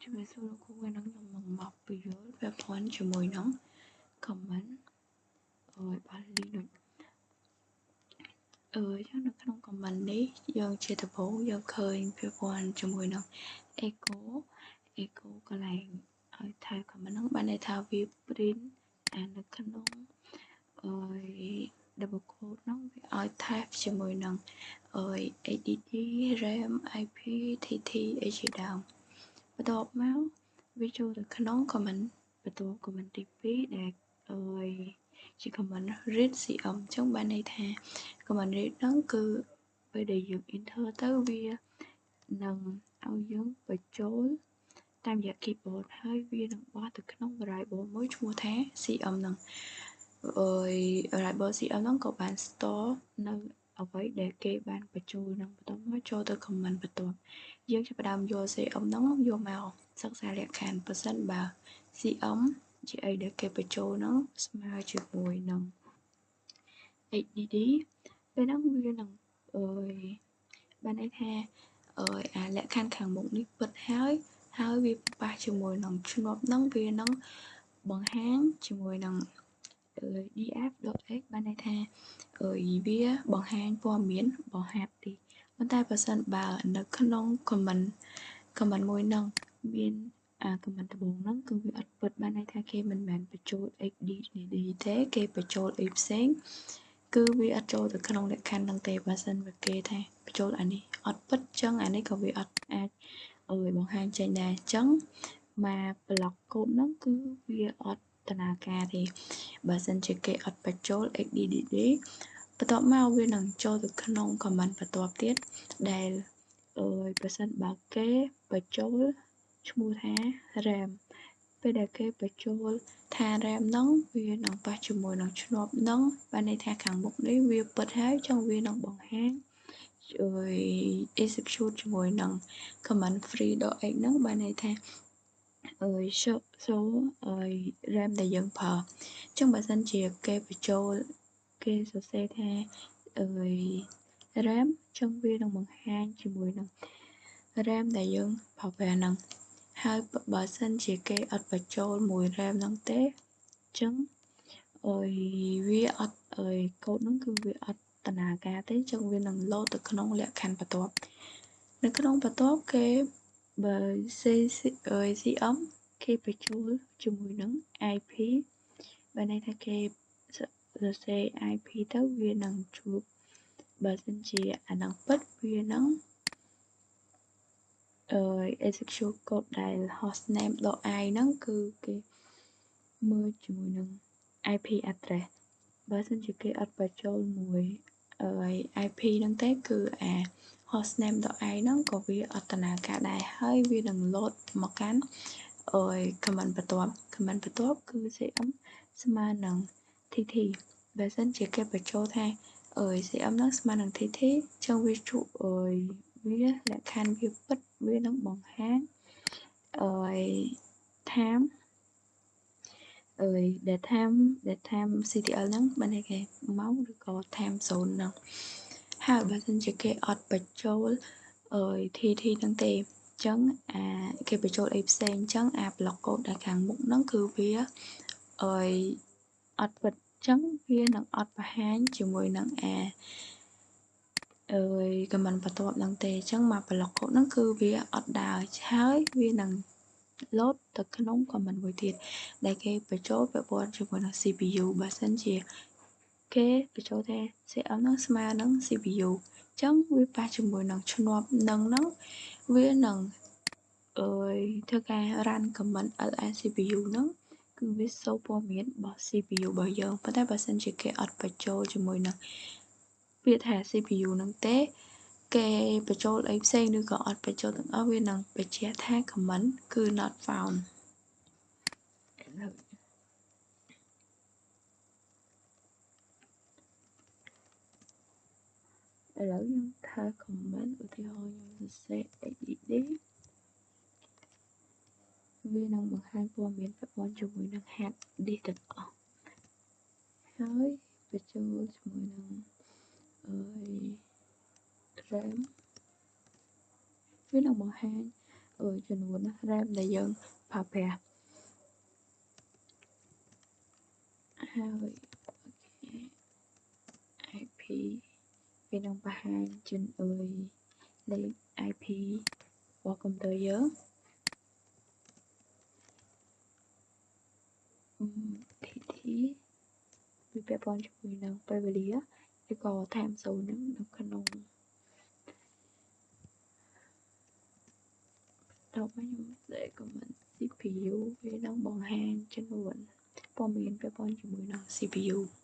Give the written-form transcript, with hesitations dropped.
ជំរាបសួរលោកគ្រូថ្ងៃនេះខ្ញុំនឹងមកពន្យល់ពាក់ព័ន្ធជាមួយនឹង command អើយបាទ Linux អឺចឹងនៅក្នុង command នេះយើងជាដំបូងយើងឃើញពាក់ព័ន្ធជាមួយនឹង echo echo កន្លែងឲ្យ type command ហ្នឹងបានន័យថាវា print អានៅក្នុងអើយ double quote ហ្នឹងវាឲ្យ type ជាមួយនឹងអើយ HDD RAM IP TT អីជាដើមបន្ទាប់មកវាចូលទៅក្នុង command បន្ទាប់ command ទី2ដែលអើយជា command read cm អញ្ចឹងបានន័យថា command read ហ្នឹងគឺពេលដែលយើង enter ទៅវានឹងឲ្យយើងបញ្ចូលតាមរយៈ keyboard ហើយវានឹងបោះទៅក្នុង variable មួយឈ្មោះថា cm ហ្នឹងអើយ variable cm ហ្នឹងក៏បាន store នៅអ្វីដែលគេបានបញ្ចូលនឹងបន្ទាប់មកចូលទៅ command បន្ទាប់យើងចាប់ផ្ដើមយក cm ហ្នឹងយកមកសិក្សាលក្ខខណ្ឌប្រសិនបើ cm ជាអីដែលគេបញ្ចូលហ្នឹងស្មើជាមួយនឹង HDD ពេលហ្នឹងវានឹងអើយបានន័យថាអើយអាលក្ខខណ្ឌខាងមុខនេះពិតហើយហើយវាប៉ះជាមួយនឹងឈ្នាប់ហ្នឹងវានឹងបង្ហាញជាមួយនឹង df.x បានន័យថាអើយវាបង្ហាញព័ត៌មានរបស់ hard disk ប៉ុន្តែបើសិនបើនៅក្នុង command មួយហ្នឹងមានអា command ដំបូងហ្នឹងគឺវាអត់ពិតបានន័យថាគេមិនមែនបញ្ចូល HDD ទេគេបញ្ចូលអីផ្សេងគឺវាអត់ចូលទៅក្នុងលក្ខខណ្ឌហ្នឹងទេបើសិនបើគេថាបញ្ចូលអានេះអត់ពិតចឹងអានេះក៏វាអត់អាចអើយបង្ហាញចេញដែរអញ្ចឹងមក block code ហ្នឹងគឺវាអត់ដំណើរការទេបើសិនជាគេអត់បញ្ចូល HDD បន្ទាប់មកវានឹងចូលទៅក្នុង command បន្ទាប់ទៀតដែលអើយបើសិនបើគេបញ្ចូលឈ្មោះថា RAM ពេលដែលគេបញ្ចូលថា RAM ហ្នឹងវានឹងប៉ះជាមួយនឹងឈ្នាប់ហ្នឹងបានន័យថាខាងមុខនេះវាពិតហើយចង់វានឹងបង្ហាញអើយ execute ជាមួយនឹង command free.x ហ្នឹងបានន័យថាអើយ show អើយ RAM ដែលយើងប្រើអញ្ចឹងបើសិនជាគេបញ្ចូលគេសរសេរថាអើយ RAM ចឹងវានឹងបង្ហាញជាមួយនឹង RAM ដែលយើងប្រើប្រាស់ហ្នឹងហើយបើសិនជាគេអត់បញ្ចូលមួយ RAM ហ្នឹងទេអញ្ចឹងអើយវាអត់អើយកូដហ្នឹងគឺវាអត់ដំណើរការទេអញ្ចឹងវានឹងលោតទៅក្នុងលក្ខខណ្ឌបន្ទាប់នៅក្នុងបន្ទាប់គេបើ CM គេបញ្ចូលជាមួយនឹង IP បើន័យថាគេសរសេរ IP ទៅវានឹងជួបបើសិនជាអាហ្នឹងពិតវានឹងអឺ execute code ដែល hostname.i ហ្នឹងគឺគេមើលជាមួយនឹង IP address បើសិនជាគេអត់បញ្ចូលមួយអឺ IP ហ្នឹងទេគឺអា hostname.i ហ្នឹងក៏វាអត់ដំណើរការដែរហើយវានឹង load មកកាន់អើយ command បន្ទាប់ command បន្ទាប់គឺ cm ស្មើនឹង tt បើសិនជាគេបញ្ចូលថាអើយ cm ហ្នឹងស្មើនឹង tt ចឹងវាជួអើយវាលក្ខខណ្ឌវាពិតវានឹងបង្ហាញអើយ time អើយ date time CTL ហ្នឹងបានន័យគេម៉ោងឬក៏ time zone ហ្នឹងហើយបើសិនជាគេអត់បញ្ចូលអើយ TT ហ្នឹងទេអញ្ចឹងអាគេបញ្ចូលអីផ្សេងអញ្ចឹងអា block code ដែលខាងមុខហ្នឹងគឺវាអើយអត់ពិតអញ្ចឹងវានឹងអត់បង្ហាញជាមួយនឹងអាអើយ command បន្ទាប់ហ្នឹងទេអញ្ចឹងមក block code ហ្នឹងគឺវាអត់ដើរហើយវានឹងលោតទៅក្នុង command មួយទៀតដែលគេបញ្ចូលពាក់ព័ន្ធជាមួយនឹង CPU បើសិនជាគេបញ្ចូលថា CM ហ្នឹងស្មើនឹង CPU អញ្ចឹងវាប៉ះជាមួយនឹងឈ្នាប់នឹងហ្នឹងវានឹងអើយធ្វើការ run command ls CPU ហ្នឹងគឺវាសូព័ត៌មានរបស់ CPU របស់យើងប៉ុន្តែបើសិនជាគេអត់បញ្ចូលជាមួយនឹងពាក្យថា CPU ហ្នឹងទេគេបញ្ចូលអីផ្សេងឬក៏អត់បញ្ចូលទាំងអស់វានឹងបញ្ជាក់ថា command គឺ not found ឥឡូវខ្ញុំធ្វើ command ឧទាហរណ៍ខ្ញុំសរសេរ HDD វានឹងបង្ហាញព័ត៌មានពាក់ព័ន្ធជាមួយនឹង hard disk ទាំងអស់ហើយបញ្ចូលជាមួយនឹងអើយ RAM វានឹងបង្ហាញ ចំនួន RAM ដែលយើងប្រើប្រាស់ហើយ IP វានឹងបង្ហាញជំអើយលេខ IP របស់កុំព្យូទ័រយើង TT វាពាក់ព័ន្ធជាមួយនឹងពេលវេលាឬក៏ time zone ហ្នឹងនៅក្នុងតបមកខ្ញុំសេ command CPU វានឹងបង្ហាញចំនួនព័ត៌មានពាក់ព័ន្ធជាមួយនឹង CPU។